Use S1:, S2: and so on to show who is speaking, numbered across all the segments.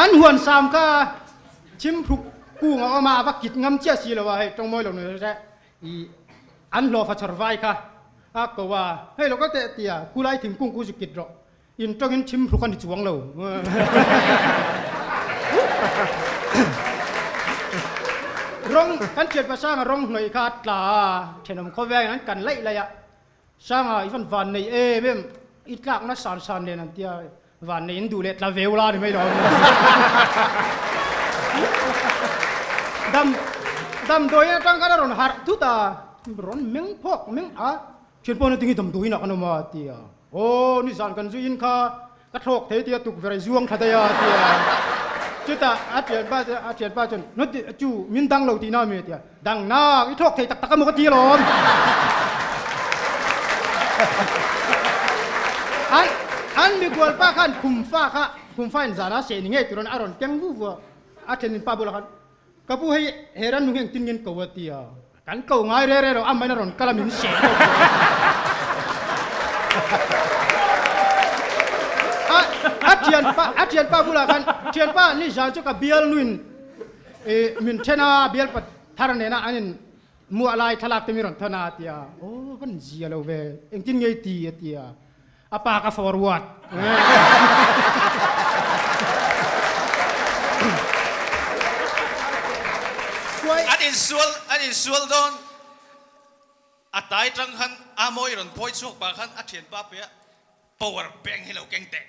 S1: An huan sam kha chimhruk kung a awm a, a va kit ngam chiah si lo a, hei tawngmawi lo ni se i an hlawhfa chhawr vai kha a ko a, hei lo kal teh tia khulai thingkung khu chu kit rawh, in tawngin chimhruk a ni chuang lo. Rawng kan thian pasanga rawng hnawih kha a tla a, thenawm khawvengin an kan laih laih a, Sanga i van van nei em em, i tlakna san san nen an tia, van nei in duh leh tla veu la ni mai lo. Dam damdawi atang khan a rawn harh thut a, rawn meng phawk meng a, thian pawh na tingi damdawi inah kan awm a a ti a, aw nizan kan zu in kha ka thlawk thei tia tukverh i zuang thla daih a a ti a, chutah a thianpa chuan a thianpa chuan na ti chu min dang lo tihna ami a ti a, dang nak i thlawk thei tak tak emaw ka ti alawm an an mikual pa khan khum fa kha khum fa in zana seh ni ngei turin a rawn keng vu vu a, a thenin pa bulah khan ka pu hei he ran nung hi engtin nge an ko a ti a. Kan ko ngai re re lo, amahin a rawn kal a min seh deuh tawh a. A thianpa, a thianpa bulah khan, thianpa nizan chu ka bial nuin i min then a, bial pa thar nena an in muah lai thlalak te mi rawn thawn a a ti a, aw van zia lo ve, engtin nge i ti a ti a, a pa ka forward.
S2: An insual an insual dawn a tai tang khan a mawi rawn phawi chhuak pah khan a thianpa pe a power bank hi lo keng teh.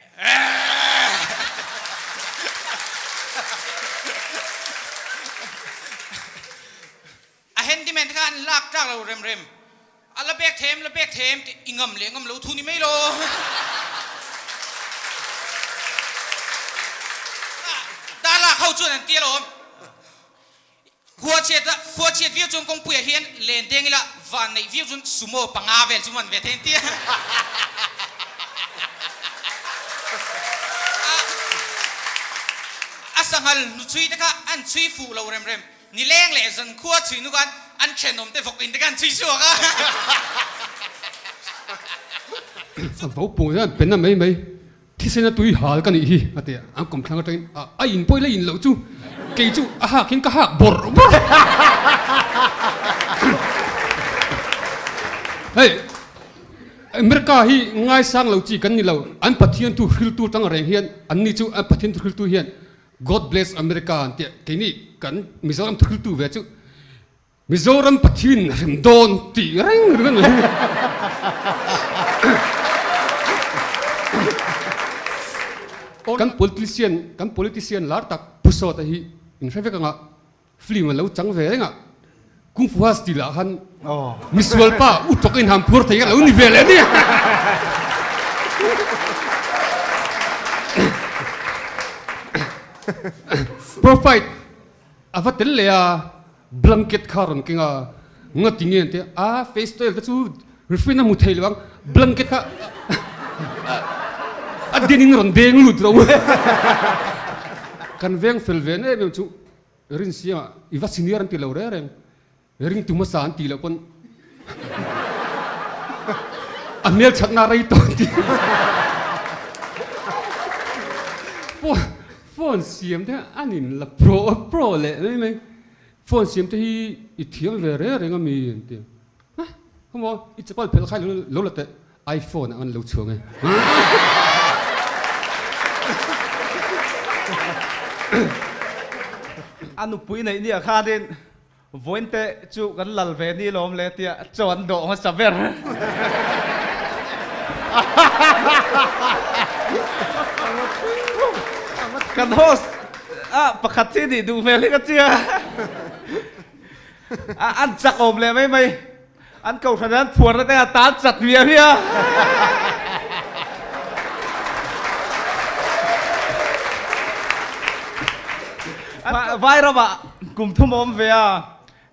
S3: A handyman te kha an lak tlak lo rem rem. A la bek them, la bek them tih i ngam leh ngam lo thu ni mai lo. Ta lak ho chuan an ti alawm. Khua chhiat a, khua chhiat viau chuan kawngpuiah hian len deng ila van neih viau chuan sumo panga vel chu man ve thei an ti a. A sanghal hnuchhui te kha an chhui fuh lo rem rem. Nileng leh zankhua chhui nu khan an thenawm te vawk in te khan chhui chhuak a.
S4: A vo pung hian pen a mai mai, thisen a tui hal ka nih hi a ti a, an kawmthlang atangin a a in pawh i la in loh chu kei chu a hak hian ka hak bawrh bawrh. Hei America hi ngaisang lo chi kan ni lo, an Pathian thu hriltu tang reng hian anni chu an Pathian thu hriltu hian God bless America an tia keini kan Mizoram thiltu ve chu Mizoram Pathian rem dawn tih reng reng a ni. Kan politician kan politician lar tak Pu Sawta hi in hre vek anga film a lo chang ve reng a Kung Fu Has tih lah khan misual pa u tawk a inham phuar thei kha lo ni ve leh a ni. Profile a va tel leh a, blanket kha a rawn keng a, ngati nge an ti a, a face towel te chu refin a hmu thei lo ang, blanket kha a din in a rawn deng lut ro. Kan veng fel ve em em chu Rinsianga i va senior an ti lo reng reng, ringtu hmasa an ti loh pawn a hmel chhatna rei tawh an ti. Phone siam te an in la pro pro leh mai mai, phone siam te hi i thiam ve reng reng ami an ti a, khawmaw i chapal phelh kha lo la teh iPhone ang an lo chhuang e.
S5: A nupui neih nia khanin vawiin te chu kan lal ve ni lawm le tia chaw an dawh hmasa ber. Kan host a pakhat hi nih duh hmel hi ka tia. An chak awm leh mai mai. An kohhran an phuarna te a tan chat hmiah hmiah. Vai ramah kum thum a awm ve a,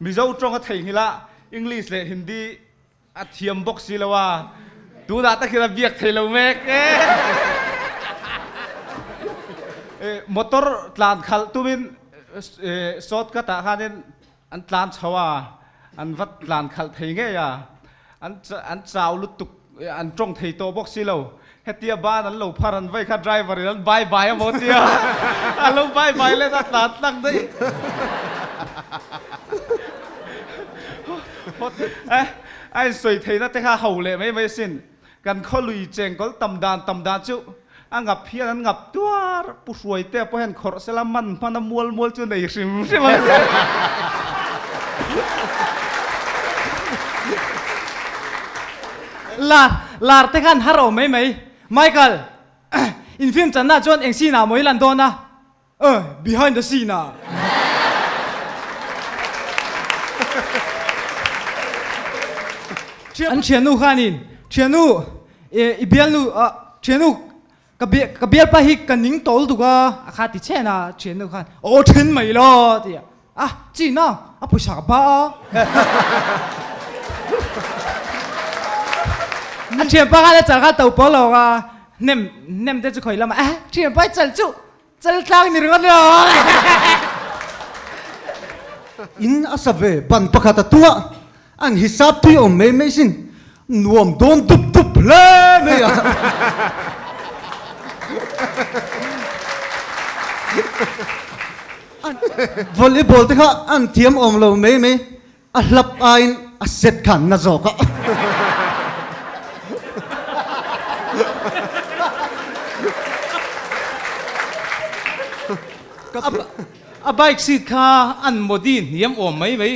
S5: Mizo tawng a theihnghilh a, English leh Hindi a thiam bawk si lo a, tunah tak hian a biak thei lo mek e. Motor tlan khalh tumin shortcut ah khanin An tlan chho a, an va tlan khalh thei ngei a, an an chau lutuk, an tawng thei tawh bawk si lo. Hetia ban an lo phar an vei kha driver in an bye bye a maw tia a lo bye bye let a tlan tlang daih. A insawi theihna te kha ho leh mai mai asin. Kan khawlui chengkawl tam dan tam dan chu a ngap hian an ngap tuar Pu Hruaitea pawh hian khawrh sela man hman a mual mual chu nei hrim hrim a.
S6: Lar lar te khan har awm mai mai. Michael, in film channa chuan eng scene ah maw i lan dawn a? Eh, behind the scene ah. An thiannu khanin, Thiannu, i bialnu, thiannu, ka ka bialpa hi ka ning tawl duk a, a kha ti chen a, thiannu khan, aw then mai lo, ti a, a chi na, a pawisa ka ba a. A thianpa khan a chal kha to pawl lo a, hnem hnem te chu khawi lamah, eh, thianpa i chal chu Chaltlang ni ringawt lo.
S7: In a sa ve ban pakhat a tua an hisap tui awm mai mai sin nuam dawn dup dup hle mai a. Volleyball te kha an thiam awm lo mai mai a hlap aiin a set khan na zawk a.
S8: A bike seat kha an modi hniam awm mai mai,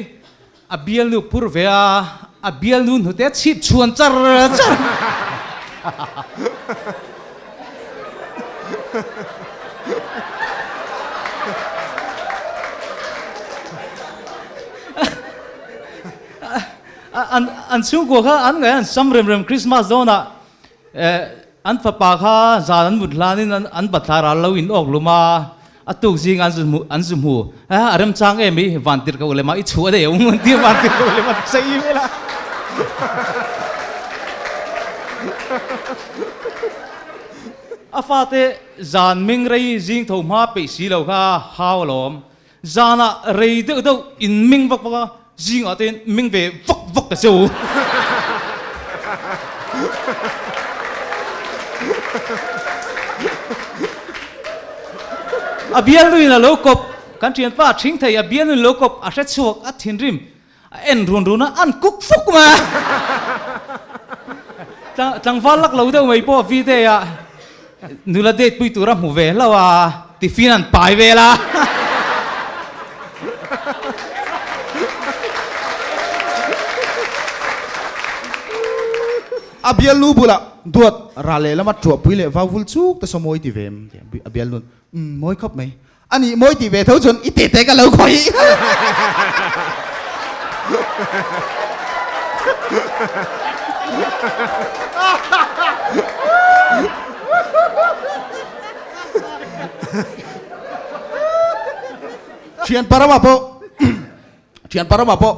S8: a bialnu phur ve a, a bialnu hnute chhip chhuan char char. An an chhungkua kha an ngaih an sam rem rem Christmas dawnah an fapa kha zan an mut hlanin an an bathlar ah lo in awk lum a, a tuk zing an zu an zu hmu a a remchang em i van tirh ko lem a i chhuah daih ang an ti a van tirh ko lem a chei vel a. A fate zan meng rei zing tho hma peih si lo kha hau alawm. Zanah rei deuh deuh in meng vak vak a, zingah te hian meng ve vak vak ta che u. A bialnuin a lo kawp, kan thianpa a thing thei, a bialnuin a lo kawp, a hre chhuak, a thinrim, a en run run a, an kuk fuk mai a. Tlangval lak lo deuh mai pawh V-day ah Nula date pui tur a hmu ve hlauh a, tiffin an pai vel a.
S9: A bialnu bulah duat ral leh lama tuahpui leh vau vul chuk te saw mawi ti ve em? A bialnu umm mawi khawp mai. A nih mawi ti ve tho chuan i tete ka lo khawih. Thian parama pawh thian parama pawh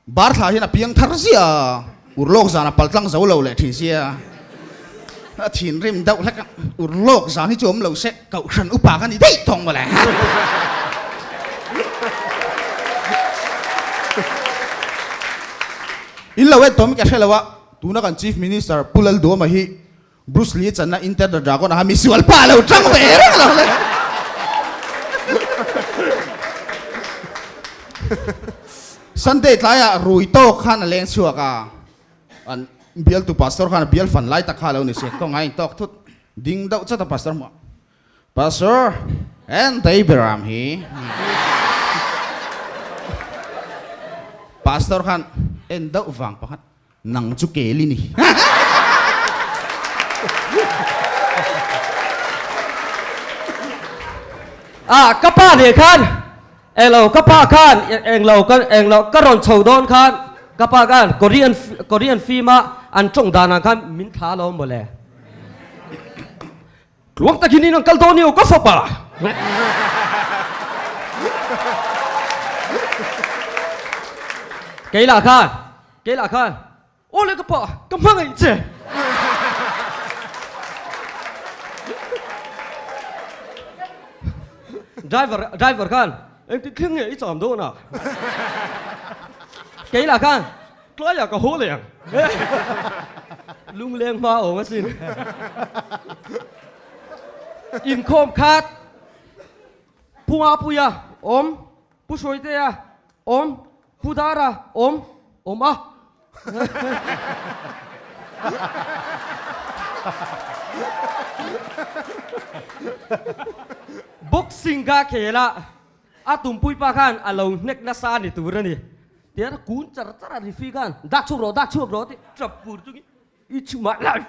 S9: Bar thla hian a piang thar zia, urlawk zan a paltlang zo lo leh thin sia. A thinrim deuh hlek a, urlawk zan hi chu awm lo se, kohhran upa ka ni daih tawng mawle. In lo en tawm ka hre lo a, tuna kan Chief Minister Pu Lalduama hi Bruce Lee channa Enter the Dragon aha misual pa lo tang ve reng lo le. Sunday tlaiah rui tawk khan a leng chhuak a, an bialtu pastor khan a bial fan lai tak kha a lo ni si, kawng a intawk thut ding deuh chat a pastor hmuh a, Pastor, en tei beram hi. Pastor khan en deuh vang pakhat. Nang chu kel i ni.
S10: Ah, ka pa nen khan englo ka pa khan englo ka englo ka rawn chho dawn khan ka pa khan Korean Korean film a an tawng danah khan min thla lo mawle. Tluang takin in an kal dawn i aw ka fapa. Keilah khan Keilah khan aw le ka pa ka hmangaih che. Driver driver khan engtin thleng nge i cham dawn a? Keilah khan tlaiah ka haw leh ang. Lungleng hma awm asin. Inkhawm khat Pu Mapuia awm, Pu Hruaitea awm, Pu Dara awm, awm a. Boxing ka khel a, a tumpui pa khan a lo hnek nasa a ni tur a ni. Tihian a kun char char a referee khan dak chhuak rawh, dak chhuak rawh tih tap pur chungin i chhumah lai.